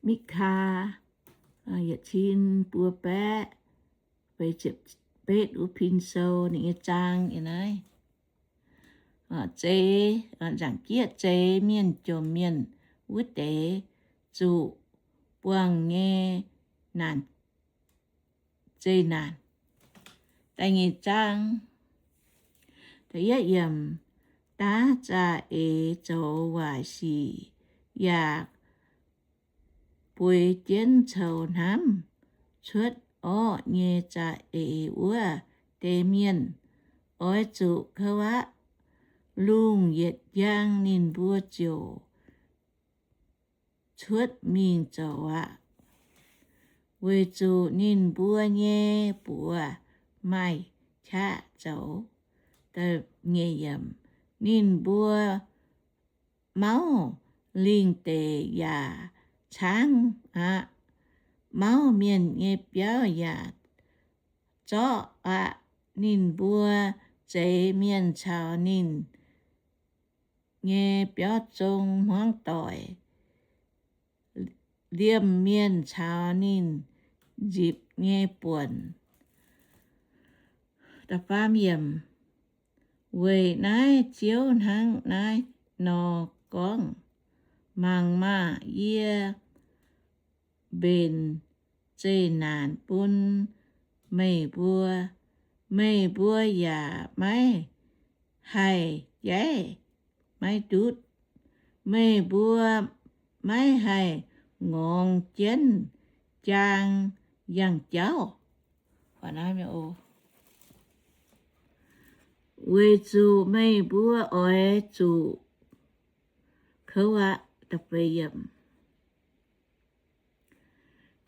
Mikaa, yietc cin buo baeqv feix ziepc betv uv pin sou ninh nyei zaang yiem naaiv. Zeiz, nzaangc jieqv zeiz mienh jomc mienh wuov deix zuqc buangh nyei naanc, zeqc naanc. Da'nyeic zaang, da'yietv yiemc, daav za'eix zoux waaic sic yaac bueix jienv coux hnamv cuotv orqv nyei za'eix wuov deix mienh, oix zuqc kouv aqv. Lungh yietc njang ninh mbuo ziouc cuotv mingh zoux aqv, weic zuqc ninh mbuo nyei buoz maaih qaqv zoux. Ninh mbuo mauv lingh deic yaac caangv aqv. Mauv mienh nyei biauv yaac zorqv aqv. Ninh mbuo zeix mienh caux ninh nyei biauv zong hmuangv doic, liemh mienh caux ninh nzipc nyei buonc. Weic naaiv Ziouv hnangv naaiv nor gorngv, Mangc maah! Yie mbenc zeqc naanc bun meih mbuo, meih mbuo yaac maiv haih jaiv, maiv ndutv. Meih mbuo maiv haih ngorngx jienv jaang yangh jauv, weic zuqc meih mbuo oix zuqc kouv aqv.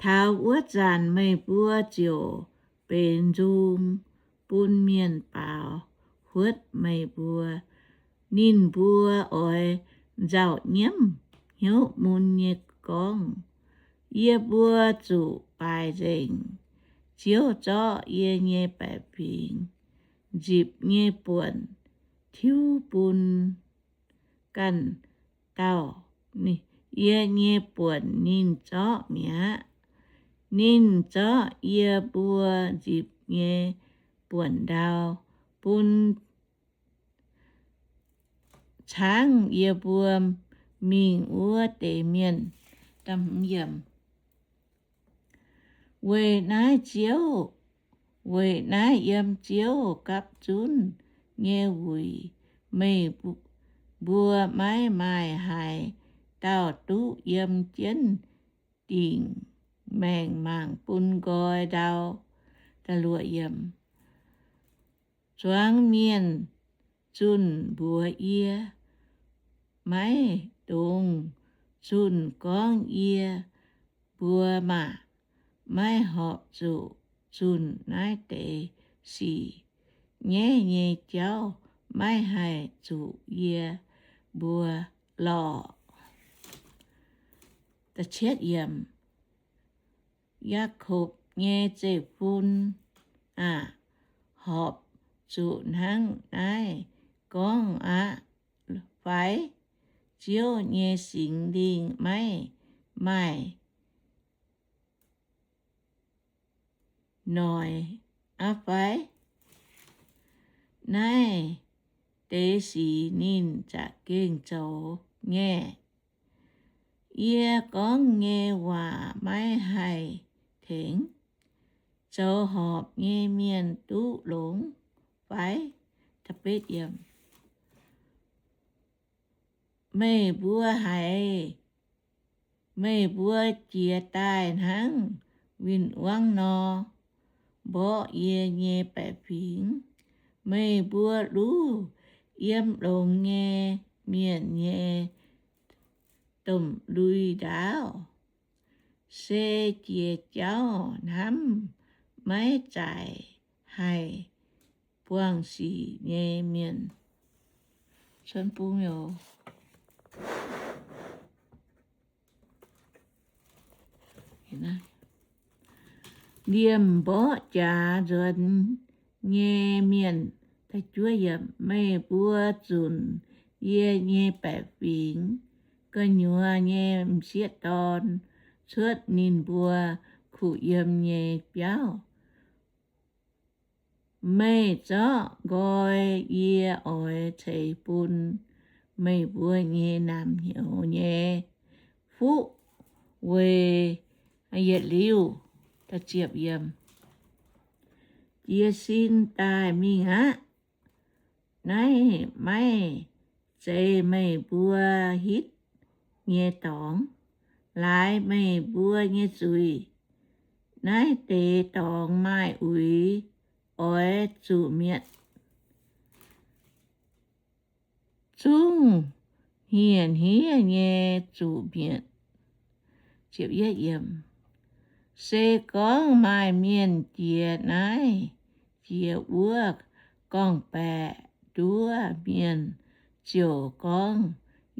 Taux wuov zanc meih mbuo ziouc benx nzung bun mienh baaux huotv meih mbuo. Ninh mbuo oix nzauh nyiemv hnyouv mun nyei gorngv, Yie mbuo zuqc baaic nzengc. Ziouv zorqv yie nyei baeqc fingx nzipc nyei buonc tiuv bun ganh dauh. Yie nyei buonc ninh zorqv mi'aqv. Ninh zorqv yie mbuo nzipc nyei buonc ndau bun caangv yie mbuo mingh wuov deix mienh. Weic naaiv Ziouv, weic naaiv yiem Ziouv gapv zunv nyei wuic meih mbuo maiv maaih haaix dauh duqv yiem jienv dingc maengc mangc bun nqoi ndau. Zuangx mienh zunh mbuox yie, maiv dungx zunh gorngv yie mbuo maah! Maiv horpc zuqc zunh naaiv deix sic. Nyaiv nyei jauv maiv haih zuqc yie mbuo lorh. Yaakopv nyei zeiv-fun aah! Horpc zuqc hnangv naaiv gorngv aqv fai? Ziouv nyei Singx Lingh maiv maaih noic aqv fai? Naaiv deix sic ninh za'gengh zoux nyei. Yie gorngv nyei waac maiv haih tengx. Zoux horpc nyei mienh duqv longx fai? Meih mbuo haiz, meih mbuo jiez daaih hnangv win-wangv nor, mborqv yie nyei baeqc fingx. Meih mbuo luv yiem longx nyei mienh nyei domh lui ndaauv, se jiex jauv hnamv maiv zaic haih buangh sic nyei mienh. Liemh mborqv jaax nzuonx nyei mienh. Meih mbuo zunc yie nyei baeqc fingx, gu'nyuoz nyei m'sieqv dorn, cuotv ninh mbuo kuh yiem nyei biauv. Meih zorqv nqoi yie oix ceix bun meih mbuo nyei naamh nyouz nyei fuqv weic yietc liuz. Jiez sin daaih mingh aqv. Naaiv maiv zeiz meih mbuo hitv nyei dorngx. Laaix meih mbuo nyei zuiz. Naaiv deix dorngx maaih uix oix zuqc mietc, zungv hniev-hniev nyei zuqc mietc. Se gorngv maaih mienh jiex naaiv jiex wuov gorngv-baeqc nduov mienh, ziouc gorngv,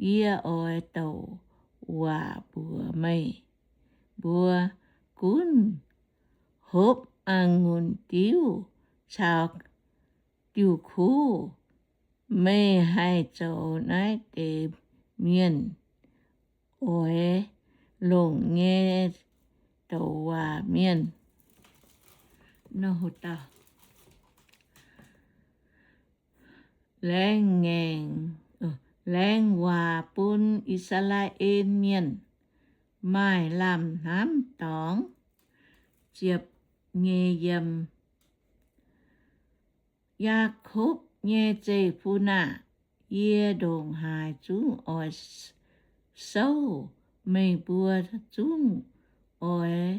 Yie oix douc waac mbuox meih mbuo, gunv hopv a'ngunc diuv caux diuh kuv, meih haih zoux naaiv deix mienh oix longc nyei douc waac mienh. Laengz ngaengc, laengz waac bun I^saa^laa^en Mienh maaih lamh hnamv dorngx. Ziepc nyei yiem. Yaakopv nyei zeiv-fun aah! Yie ndongc haaix zungv oix souv meih mbuo zungv oix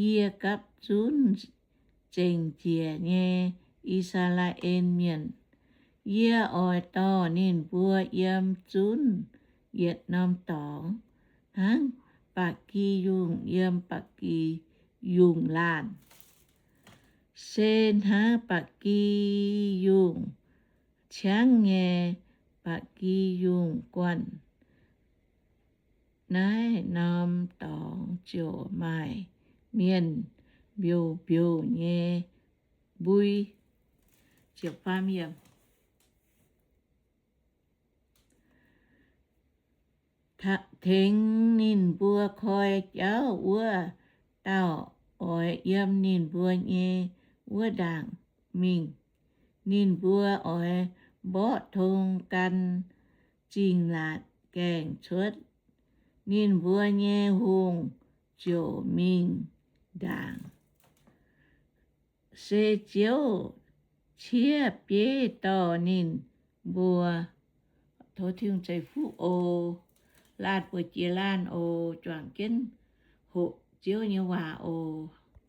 yie gapv zunv zengc njiec nyei I^saa^laa^en Mienh. Yie oix dorh ninh mbuo yiem zunv yietc norm dorngx, hnangv ba'gi yungh yiem ba'gi yungh laanh, se hnangv ba'gi yungh ciangv nyei ba'gi yungh guanh. Naaiv norm dorngx ziouc maaih mienh mbiouh mbiouh nyei mbui. Tengx ninh mbuo koi jauv wuov dauh oix yiem ninh mbuo nyei wuov ndaangc mingh. Ninh mbuo oix mborqv tong gan Zingh Laatc Gaengh cuotv. Ninh mbuo nyei hungh ziouc mingh ndaangc. Se Ziouv ciev bieiv dorh ninh mbuo. Tov Tin-Hungh ceix fuqv oc. Laanh buoz jiex laanh oc. Juangc jienv hoqc Ziouv nyei waac oc.